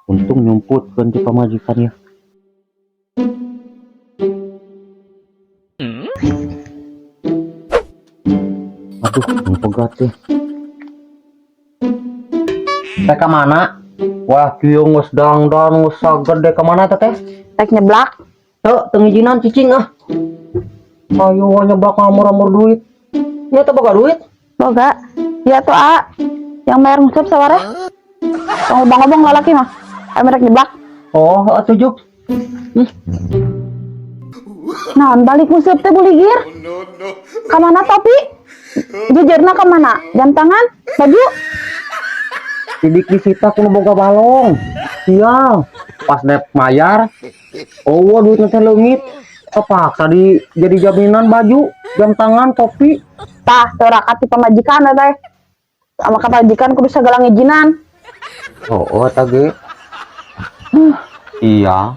Untung nyumputkeun ti pamajikan ya. Aduh, pegat teh. Teh ka mana? Wah, kieu geus dangdan geus sagede, ka mana teh teh? Rek nyeblak. Teu, teu ngijinan cicing ah. Ayo nyeblak ngamur-amur duit. Ya teh boga duit. Boga. Ya tuh a. Yang bayar nguseup saware. Tong ngobong-ngobong lalaki mah. Ayo rek nyeblak. Oh, atuh juk. Naon balik nguseup teh buligir? Ka mana topi? Jujurna ka mana? Jam tangan? Baju? Sidik disita ku nu boga balong. Sial. Pas dek mayar, oh duitnya teh leungit. Kepaksa di jadi jaminan baju, jam tangan, topi. Tah, teu rakat ti pamajikan teh. Sama pamajikan kudu segala ngijinan. Oh, eta ge. Iya.